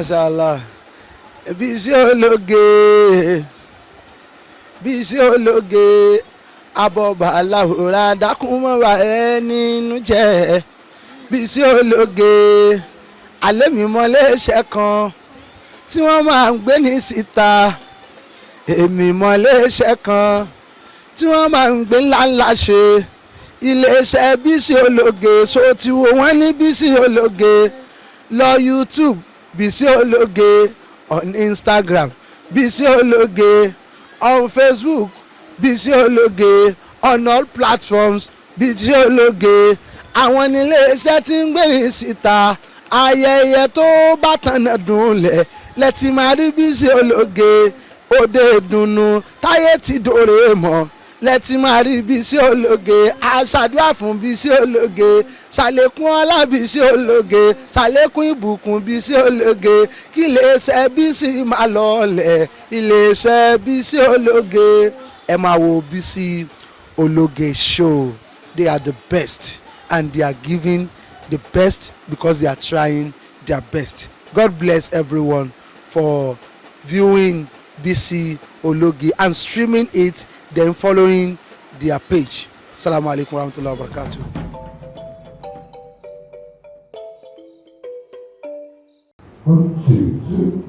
Masha Allah. Bísí Ológe, Bísí Ológe, abọ́ba aláwòrán, dákun mọ́ wa ẹ nínú jẹ́. Bísí Ológe, alẹ́ mi mọ́ léṣẹ́ kan tí wọ́n máa ń gbé ní síta. Èmi mọ́ léṣẹ́ kan tí wọ́n máa ń gbé ńláńlá ṣe, iléeṣẹ́ Bísí Ológe. So tí wo wọ́n ní Bísí Ológe lọ YouTube, Bísí Ológe on Instagram, Bísí Ológe on Facebook, Bísí Ológe on all platforms, Bísí Ológe. Àwọn níléeṣẹ́ tí ń gbé ní síta. Ayẹyẹ tó bá tànà dùn lẹ̀ lẹ́tì máa rí Bísí Ológe. Òde ìdùnnú táyé ti dòrè mọ́ lẹ́tí máa rí Bísí Ológe. Àṣàdúrà fún Bísí Ológe, ṣàlékún ọlá Bísí Ológe, ṣàlékún ìbùkún Bísí Ológe, kí iléeṣẹ́ Bísí máa lọlẹ̀. Iléeṣẹ́ Bísí Ológe, ẹ máa wo Bísí Ológe show. They are the best and they are giving the best because they are trying their best. God bless everyone for viewing Bísí Ológe and streaming it, then following their page. Salamu alaikum warahmatullahi wabarakatuh. One, two, three.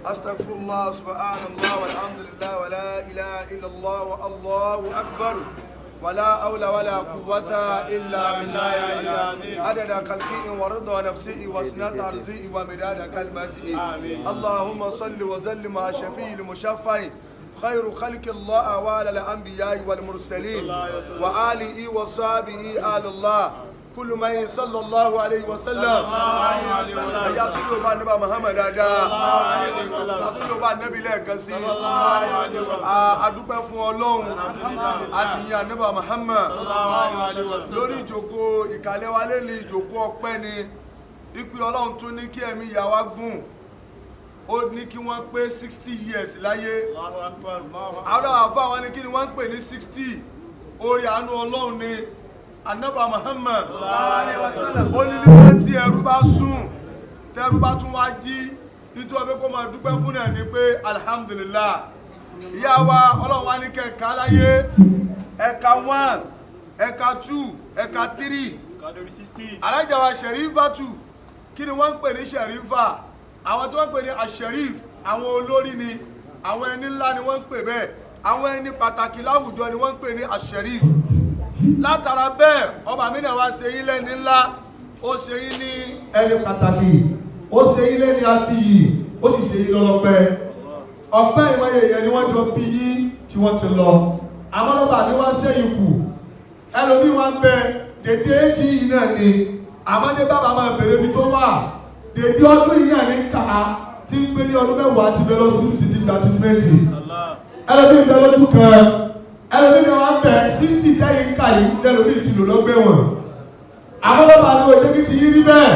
أستغفر الله، سبحان الله والحمد لله ولا إله إلا الله والله أكبر ولا حول ولا قوة إلا بالله العلي، عدد خلقه ورضا نفسه وزنة عرشه ومداد كلماته. اللهم صل وسلم على الشفيع المشفع، خير خلق الله، وعلى الأنبياء والمرسلين وآله وصحبه آل الله كل من صلى الله عليه وسلم. Ẹ̀yà tó yóò bá níbà Muhammad dáadáa, àtúnyò yóò bá nẹ́bí lẹ́ẹ̀kan sí. A dúpẹ́ fún Ọlọ́run, a sì yin ànábì Muhammad lórí ìjókòó ìkàlẹ̀ wa lé ní ìjókòó ọpẹ́ ni ìpè. Ọlọ́run tún ní kí ẹ̀mí ìyá wa gùn, ó ní kí wọ́n pé 60 years láyé. Àwọn àfọ àwọn ní kí ni wọ́n ń pè ní 60? Orí àánú Ọlọ́run ni. Ànábì Muhammad ó ní nígbà tí ẹrú bá sùn, tẹrú bá tún wá jí, nítorí pé kó máa dúpẹ́ fún ẹ̀ ní pé alhamdulillah. Ìyá wa, Ọlọ́run wá ní kẹka láyé, ẹ̀ka 1, ẹ̀ka 2, ẹ̀ka 3. Alájà wa Sherifatu, kí ni wọ́n ń pè ní Sherifa? Àwọn tí wọ́n ń pè ní asherif, àwọn olórí ni, àwọn ẹni ńlá ni wọ́n ń pè bẹ́ẹ̀, àwọn ẹni pàtàkì láwùjọ ni wọ́n ń pè ní asherif. Látara bẹ́ẹ̀, ọba mi náà wá ṣe yín lẹ́ni ńlá, ó ṣe yín ní ẹni pàtàkì, ó ṣe yín lẹ́ni abiyì, ó sì ṣe yín lọ́lọ́pẹ́ ọ̀fẹ́. Ìwọ̀n èèyàn ni wọ́n jọ bí yín tí wọ́n ti lọ, àmọ́ lọ́ba mi wá sẹ́yìn kù. Ẹlòmíì wá ń bẹ dèdè èjì yìí náà ni, àmọ́ ní bàbá máa bèrè ibi tó wà. Dèdè ọdún yìí náà ní ká tí ń pé ní ọdún 10 ti bẹ lọ́sùn títí gba treatment. Ẹlòmíì bẹ lójú kan, ẹlòmíì náà wá ń bẹ 60 tẹ́yìn ká yìí, lẹ́lòmíì ti lò lọ́gbẹ̀wọ̀n. Àmọ́ lọ́ba ni òjò kí ti yí rí bẹ́ẹ̀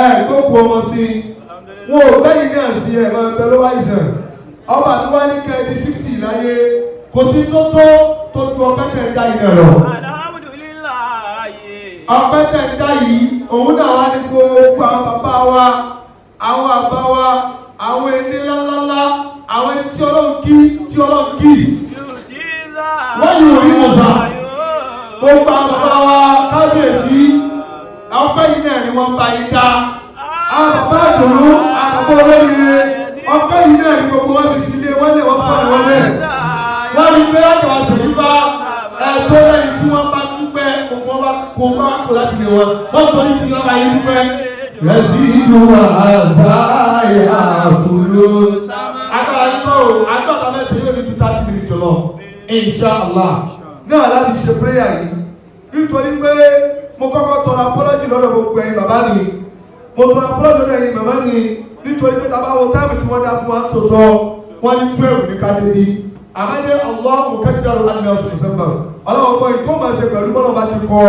ẹ gbókù ọmọ sí i, wọn ò bẹ́yìn náà sí ẹ̀ máa bẹ lọ́wọ́ àìsàn. Ọba tó wá ní kẹ́ẹ̀dí 60 láyé, kò sí tó tó tó ju ọpẹ́ tẹ̀ ń dá yìí náà lọ. Ọpẹ́ tẹ̀ ń dá yìí, òun náà wá ní gbogbo àwọn bàbá wa, àwọn àbá wa, àwọn ẹni ńláńláńlá, àwọn ẹni tí Ọlọ́run kí, tí Ọlọ́run kí wọ́n yóò rí ọ̀sà. Gbogbo àwọn bàbá wa, kábíyèsí, ọpẹ́ yìí náà ni wọ́n bá yín dá. Àwọn bàbá àdùnnú, àwọn bàbá olóríire, ọpẹ́ yìí náà ni gbogbo wọn fi fi lé wọn lé wọn fọ́nà wọn lẹ̀. Wọ́n rí pé láti wá sẹ̀yìn bá ẹ̀tọ́ lẹ́yìn tí wọ́n bá dúpẹ́, gbogbo wọn bá kó wọn bá kó láti lé wọn, wọ́n torí tí wọ́n bá yín dúpẹ́. Yẹ̀sí inú àzáyà kúló. Agbára yín kọ́ o, agbára mẹ́sàn-án yóò ní ju 30 minutes lọ. Inshallah. Náà láti ṣe prayer yìí. Nítorí pé mo kọ́kọ́ tọrọ apology lọ́dọ̀ gbogbo ẹ̀yin bàbá mi. Mo tọrọ apology lọ́dọ̀ ẹ̀yin màmá mi. Nítorí pé tá a bá wo time tí wọ́n dá fún wa tó tọ́, wọ́n ní 12 ní ká débi. Àmọ́dé Allahu kẹ́kẹ́rù alẹ́ ọ̀sùn sẹ́mbà. Ọlọ́wọ́ bọ́ ìtó máa ṣe pẹ̀lú bọ́lá bá ti kọ́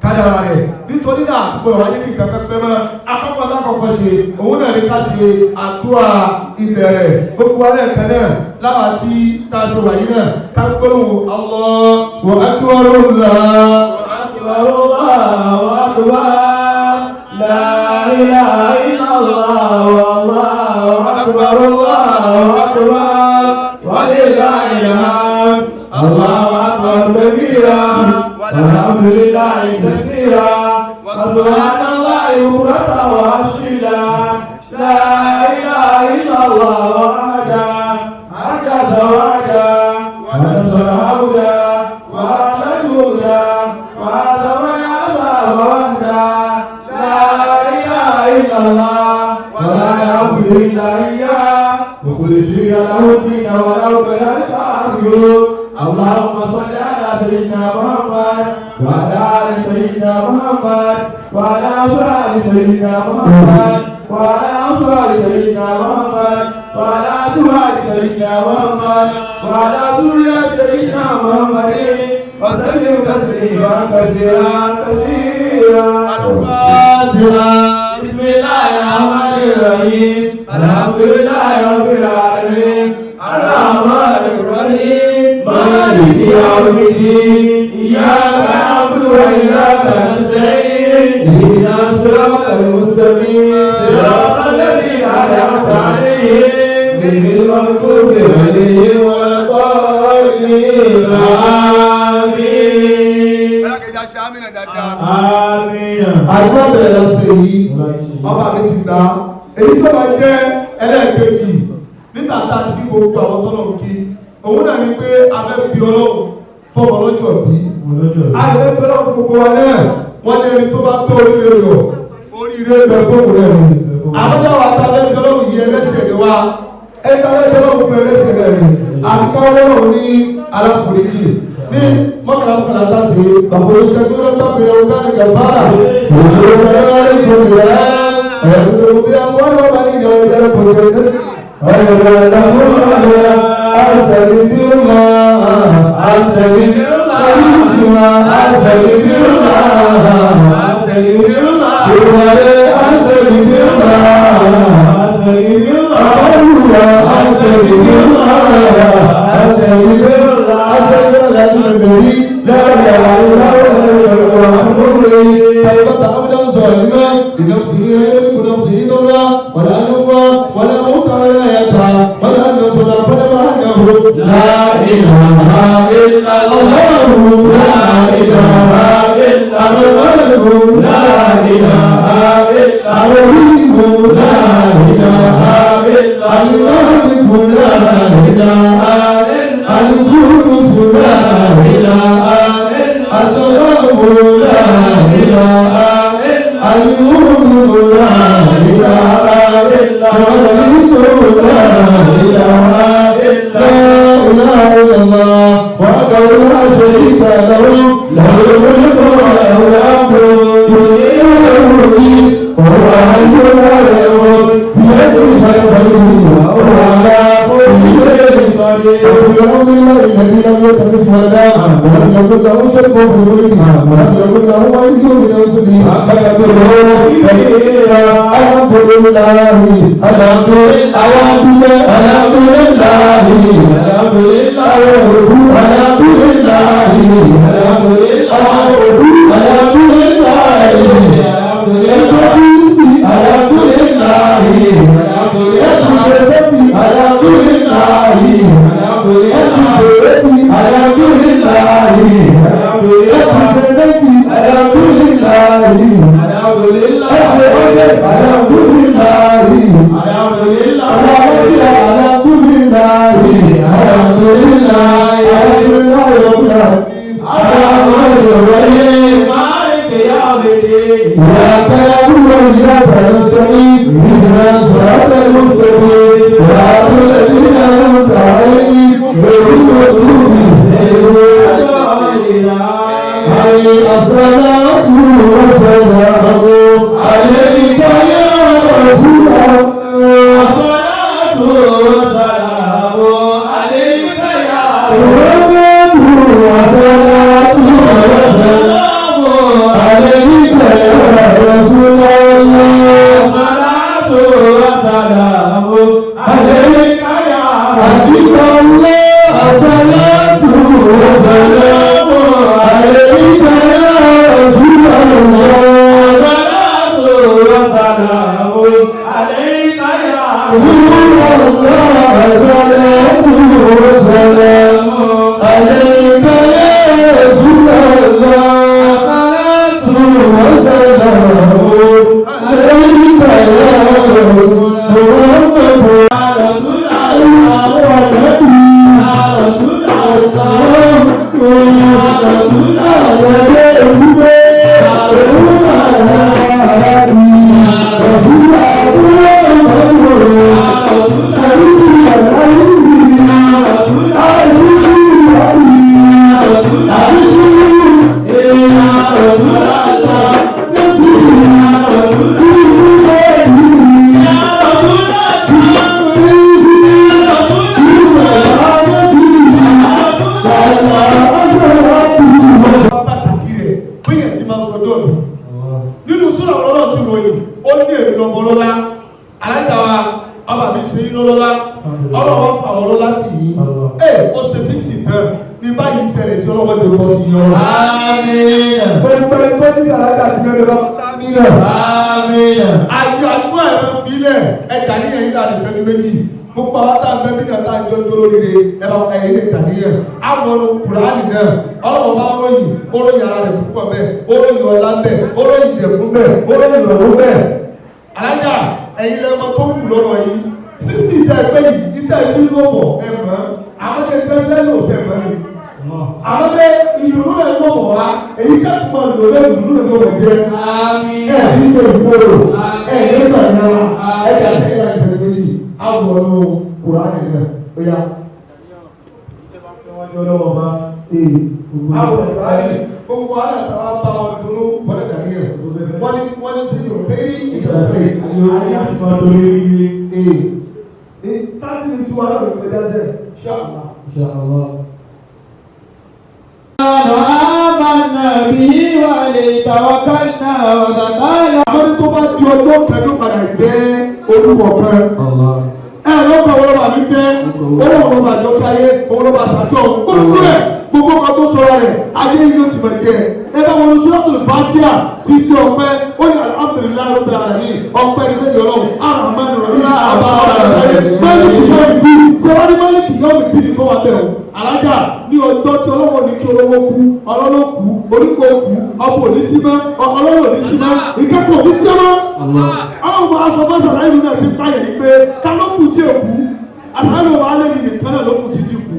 kádàrà rẹ̀. Nítorí náà, àtúkọ̀ wáyé ní nǹkan pẹ́pẹ́ mọ́. Akọ́kọ́ alákọ̀ọ́kọ́ ṣe, òun náà ní ká ṣe àdúrà. Ìbẹ̀rẹ̀ gbogbo alẹ́ kan náà láwa tí tá a ṣe wà yìí náà ká gbólóhùn Allahu akbar Allahu akbar Allahu akbar la ilaha illallah wallahu akbar Allahu akbar walillahil hamd Allahu akbar kabira walhamdulillahi katsira wa subhanallahi bukratan wa asila la ilaha illallah wahdahu anjaza wa'dahu wa nasara 'abdahu wa ahla juhdahu wa azama 'azaba wahdahu la ilaha illallah wa la na'budu illa iyyah mukhlisina lahu ad-din wa law kariha al-kafirun. Allahumma salli ala sayyidina Muhammad wa ala ali sayyidina Muhammad wa ala ashabi sayyidina Muhammad wa ala ashabi sayyidina Muhammad wa ala ashabi sayyidina Muhammad wa ala zurriyyati sayyidina Muhammadin wa sallim tasliman kathiran kathiran. Al-Fatiha. Bismillahir Rahmanir Rahim. Alhamdulillahi Rabbil Alamin. Ar-Rahmanir Rahim. Maliki yawmiddin. Iyyaka na'budu wa iyyaka nasta'in. Ihdinas siratal mustaqim. Siratal ladzina an'amta 'alaihim ghayril maghdubi 'alaihim waladdallin. Àmín. Ẹlẹ́kẹ̀ẹ́jà ṣe àmín dáadáa. Àmín. Àdúrà bẹ̀rẹ̀ lọ́sẹ̀ yìí, ọba mi ti gbà á. Èyí tó máa jẹ́ ẹlẹ́ẹ̀kejì nígbà tá a ti kí gbogbo àwọn tọ́lọ̀ ń kí. Òun náà ni pé a fẹ́ bí Ọlọ́run fọmọ lọ́jọ́ bí. A lè fẹ́ bí Ọlọ́run fún gbogbo wa náà. Wọ́n ní ẹni tó bá pẹ́ oríire yọ̀, oríire bẹ fóònù rẹ̀ ni. Àwọn náà wà tá a fẹ́ bí Ọlọ́run yìí ẹlẹ́ṣẹ̀ ni wá. Ẹni tá a fẹ́ bí Ọlọ́run fún ẹlẹ́ṣẹ̀ rẹ̀ ni. Àbíká Ọlọ́run ní aláforíjì. Ní mọ́kànlá mọ́kànlá tá a ṣe, bàbá olùṣègùn lọ́dọ̀ pé ọ̀gá ni gàfárà. Òṣèlú عليكم يا بأموال وبنين ويجعلكم جنات ويجعل لكم أستغفر الله أستغفر الله أستغفر الله أستغفر الله. أستغفر الله أستغفر الله. أستغفر الله أستغفر الله أستغفر الله الذي لا إله إلا هو عبدا ظالما لنفسه لا يملك نفسه ضرا ولا نفعا ولا موتا ولا حياة ولا نصرا فلم أنه لا إله إلا الله لا إله إلا الله لا إله إلا الرحيم لا إله إلا الملك لا إله إلا القدس لا إله إلا السلام لا إله إلا المؤمن لا إله إلا الولي لا إله إلا لا إله إلا الله وحده لا شريك له له الملك وله الحمد يحيي ويميت وهو حي لا يموت بيده الخير وهو على كل شيء قدير. الحمد لله الذي لم يتخذ ولدا ولم يكن له شريك في ملكه ولم يكن له ولي من رسله فكبره كبيرا. الحمد لله الحمد لله الحمد لله الحمد لله الحمد لله الحمد لله الحمد لله الحمد لله الحمد لله الصلاة والسلام عليك يا وسلام عليك يا الله صلاة وسلام عليك يا رسول الله صلاة وسلام عليك يا رسول الله يا رسول الله يا رسول الله يا رسول الله Pàtàkì rẹ̀ fún yẹn tí máa ń sọjọ́ mi nínú sọ́nà ọlọ́run ti ròyìn ó ní èmi lọ́mọ ọlọ́lá alájà wa ọba mi ṣe yín lọ́lọ́lá ọlọ́run fa ọlọ́lá tì yín ẹ ó ṣe 60 tán ní báyìí ṣẹlẹ̀ sí ọlọ́wọ́ tó tọ́ sí yín ọlọ́run. Àmín. Gbogbo ẹni tó ní alájà ti fẹ́rẹ̀ lọ́wọ́ sáámi náà. Àmín. Ayọ̀ àdúrà ẹ̀rọ filẹ̀ ẹ̀dá níyẹn yìí láti ṣẹ́jú méjì gbogbo àwọn tá a bẹ bí náà tá a jọ ń dúró rere ẹ bá ẹ̀yìn lè dà níyẹn àwọn ọ̀nà kùránì náà ọlọ́wọ́ bá ròyìn ó ròyìn ara rẹ̀ púpọ̀ bẹ́ẹ̀ ó ròyìn ọlá bẹ́ẹ̀ ó ròyìn ìdẹ̀kùn bẹ́ẹ̀ ó ròyìn ìrọ̀rùn bẹ́ẹ̀. Alájà ẹ̀yin lẹ́mọ tó kù lọ́rọ̀ yìí 60 tẹ́ ẹ pé yìí ìtẹ́ ẹ tí ń lọ́bọ̀ ẹ mọ̀ àwọn tẹ́ ẹ fẹ́ lò sẹ́ mọ́ ni àwọn tẹ́ ìdùnnú rẹ̀ ń lọ́bọ̀ wá èyí ká tún máa lò lẹ́nu ìdùnnú rẹ̀ lọ́wọ́ jẹ́ Àmín. ẹ ní kò ìkóró ẹ ní kò ìnáwó ẹ kà ní ẹ̀yà ìṣẹ̀lẹ̀ méjì àwọn ọ̀nà kùránì náà ó yá. Àwọn kùránì gbogbo àwọn àtàwọn bá wọn dúró wọlé dàbí ẹ wọ́n ní sí ìrọ̀kẹ́rì ìrọ̀kẹ́rì ee 30 minutes wà lórí ìfẹ́jà sẹ́ ṣáà. آمنا به وعليه توكلنا وتقالى Àwọn tó bá di ọjọ́ kan ló padà jẹ́ orúkọ kan. Ẹ lọ́kọ̀ wọn lọ́ba mi jẹ́ owó lọ́ba àjọkáyé owó lọ́ba àṣàjọ gbogbo ẹ̀ gbogbo kan tó sọ̀rọ̀ rẹ̀ ayé yìí ló ti mọ̀ jẹ́. Ẹ bá wọn Suratul Fatiha ti di ọpẹ́ ó ní alhamdulillahi rabbil alamin ọpẹ́ ní fẹ́ẹ́ yọrọ arahman rahim ọba ọba ọba Maliki yawmiddin ṣé wọ́n ní Maliki yawmiddin ní kọ́ wa bẹ̀ o. Alájà ní ọjọ́ tí ọlọ́wọ́ ní kí olówó kú ọlọ́lọ́ kú oníkó kú ọkọ̀ òní sí mọ́ ọlọ́wọ́ òní sí mọ́ ìkẹ́kọ̀ọ́ òní tí mọ́. Ọlọ́run bá aṣọ bá sàlàyé mi náà ti pààyàn yìí pé ta ló kù tí èkú àsàlàyé mi wà lẹ́yìn nìkan náà ló kù títí kú.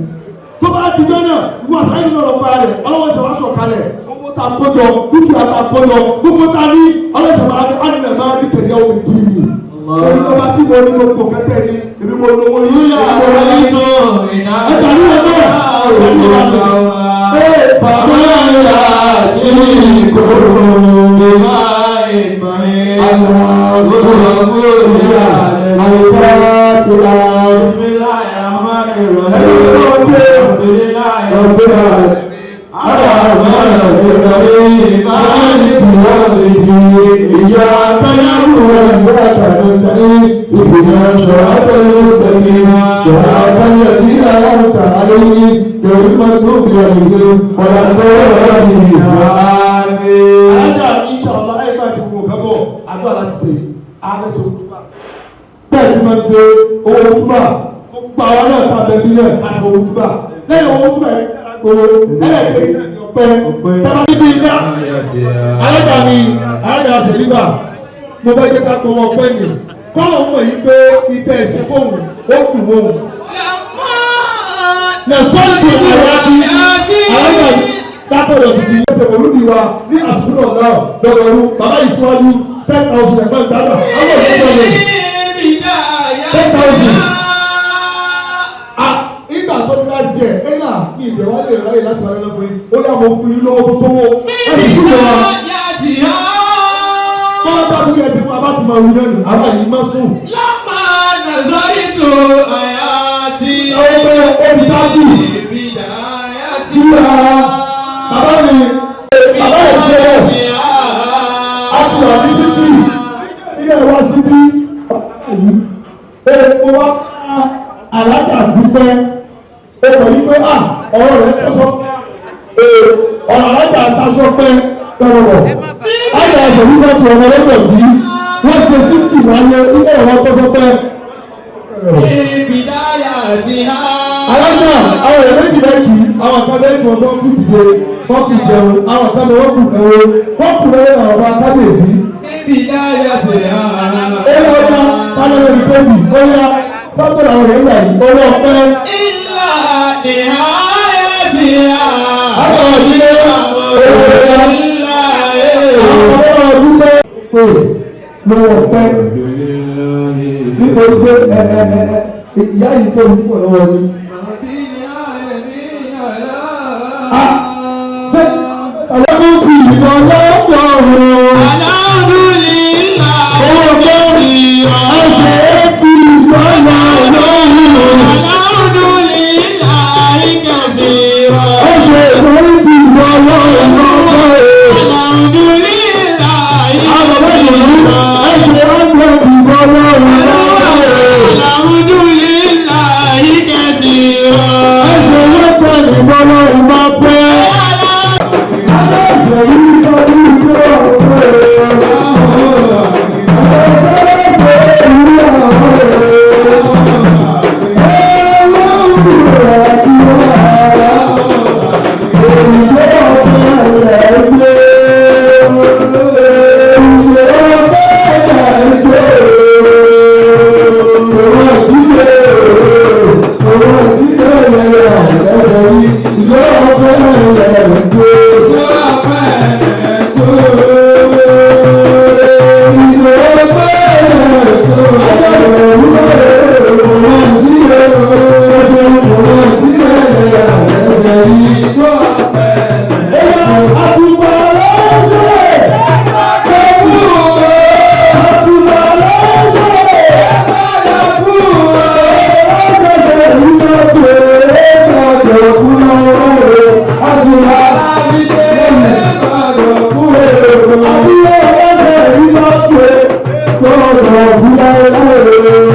Tó bá di jọ́ náà ìwọ àsàlàyé mi náà lọ bá rẹ̀ ọlọ́wọ́ ṣe wá sọ̀ kalẹ̀ owó ta kójọ dúkìá ta kójọ gbogbo ta ní ọlọ́wọ́ ṣe wá ní máa ní kẹ̀yẹ́ òun dì ní. Èmi ló bá tí mo ní gbogbo kẹtẹ ni èmi mo lówó yìí. Ẹ̀ka ní ẹgbẹ́ ẹ̀ fàmọ́ tí kò صراط الذين أنعمت عليهم غير المغضوب عليهم ولا الضالين. Alájà inshallah ẹ̀ bá ti kú nǹkan bọ̀ àdúrà láti ṣe ààrẹ ṣe òtúbà. Bẹ́ẹ̀ tí máa ń ṣe owó òtúbà gbogbo àwọn náà tá a bẹ bí náà ká ṣe owó òtúbà. Lẹ́yìn owó òtúbà yẹn gbogbo ẹlẹ́ẹ̀kejì náà ní ọpẹ́. Tọ́ba níbi iná alájà mi alájà ṣèlíbà mo bá jẹ́ ká pọ̀ wọ́n pẹ́ nì. Kọ́lọ̀ ń mọ̀ yí pé ìtẹ̀ ẹ̀ṣẹ̀ fóun ó kù wọ́n. Nà sọ́ọ̀tì àyàtì alájà mi látọ̀dọ̀ títí ẹsẹ̀ olúdi wa ní àsìkò náà lọ́dọọdún bàbá ìṣíwájú 10,000 ẹ̀gbọ́n ìgbàgbà àwọn ìṣẹ́jọ́ rẹ̀ 10,000. Ìgbà tó ní láti ẹ̀ ẹ̀ náà ní ìbẹ̀ wá lè ráyè láti wá lọ́wọ́ fún yín ó yà mọ̀ fún yín lọ́wọ́ tó tó wọ́ ẹ̀ sì kúrò wa. Bọ́lá bá wúlò ẹsẹ̀ fún abá ti máa wú lẹ́nu àwa yìí má sùn. Ọgbẹ́ omi táàsì tí a bàbá mi bàbá ìṣẹ̀lẹ̀ àti wà ní títì ilé wa síbí yìí ó wá alájà dúpẹ́ ó mọ̀ yí pé à ọ̀rọ̀ rẹ̀ tọ́sọ́ ọ̀rọ̀ alájà tasọ́ pé lọ́wọ́ ayọ̀ ẹ̀sẹ̀ wípé ti ọmọ lọ́dọ̀ bí wọ́n ṣe sí. wáyé nígbà wọn tó sọ pé. Bidayatiha. Alájà àwọn èèyàn méjì bẹ́ẹ̀ kì í àwọn kan bẹ́ẹ̀ kí wọ́n tó ń kú dìde wọ́n kì í jẹun àwọn kan bẹ́ẹ̀ wọ́n kù náwó wọ́n kù náwó àwọn ọba kábíyèsí. Bidayatiha. Ó yá ọjà kálọ̀ lórí péjì ó yá fọ́tò làwọn èèyàn gbà yìí owó ọpẹ́. Illa nihayatiha. Àwọn ìdílé owó ọpẹ́ àwọn ọmọ ọdún pé pé lówó ọpẹ́ nítorí pé ẹ ẹ ẹ ẹ ìyá yìí tó ń pọ̀ lọ́wọ́ yìí. Ṣé ọlọ́run ti ìbọn lọ́pọ̀ ọ̀run? Owó ọpẹ́ ẹsẹ̀ ti ìbọn lọ́wọ́. Ẹsẹ̀ ìbọn ti ìbọn lọ́wọ́. Àwọn ọmọ ìlú ẹsẹ̀ ọgbọ̀n ìbọn lọ́wọ́. Ẹsẹ̀ ọgbọ̀n ìbọn lọ́wọ́ bá fẹ́. Aláṣẹ yìí tó ní ìlú ọ̀rọ̀. Thank you.